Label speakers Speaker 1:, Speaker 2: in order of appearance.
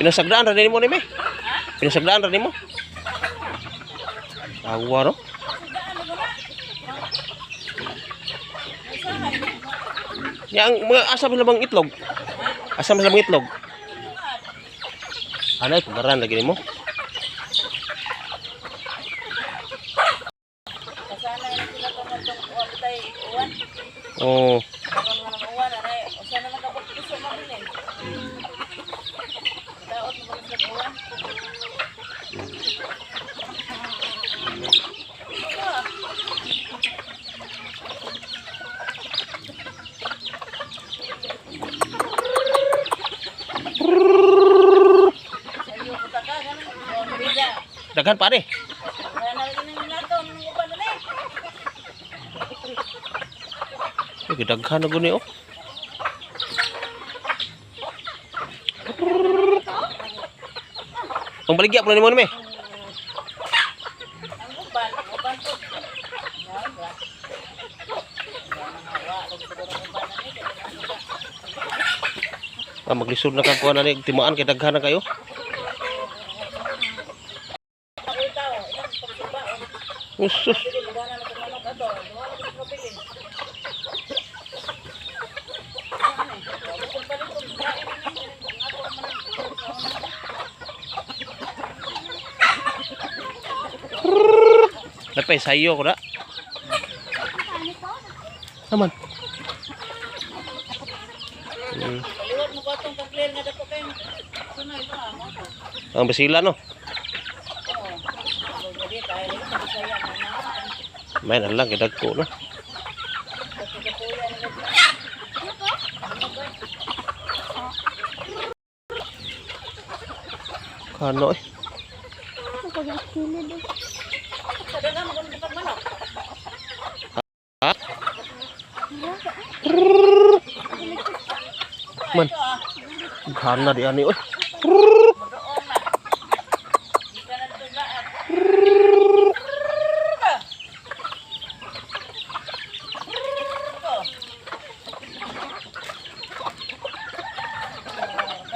Speaker 1: Pinasagdaan ra nimo ni me. Pinasagdaan ra nimo. Awa no. Yang mga asa man bang itlog? Asa man bang itlog? Anay pugaran lagi nimo.
Speaker 2: Kasanay na sila tungod tong uwa bitay uwan.
Speaker 1: Oh,
Speaker 2: Karon nga nang uwan anay. Usa na lang kapag puso mabilin. Daot mo ba sa uwan? Sa iyo ko taka ganun. Oh, bida.
Speaker 1: Daghan pare.
Speaker 2: Wala na lagi nang nato nang uban na eh.
Speaker 1: Ay, gidaghan na guni oh. Ang baligya po nimo ni me.
Speaker 2: Ang uban, ang uban po. Yan ba? Wala na wa, kung siguro ang uban na ni, kaya ano ba?
Speaker 1: Ah, maglisod na kag kuan na ni timaan kay daghan na kayo.
Speaker 2: Ako itaw, ilang pagsuba, oh.
Speaker 1: Usus.
Speaker 2: Sige, magana na itong manok ato. Duha na itong mabilin. Ano eh? Kung palit kung kain ni, ang ato ang manok.
Speaker 1: Napay sayo ko na. Naman.
Speaker 2: Kaliwat mo ba itong pag-clear nga dapo kayo? Sunod ito ah, mo to.
Speaker 1: Ang basila no.
Speaker 2: Oo. Gabi tayo, lagi sa Bisaya na na.
Speaker 1: May na lang kay dagko no.
Speaker 2: Kasi kapuya na gabi.
Speaker 1: Kano eh.
Speaker 2: Sa daga mo kung pagmanok.
Speaker 1: Ha? Man.
Speaker 2: Ito ah.
Speaker 1: Gana di ani oy.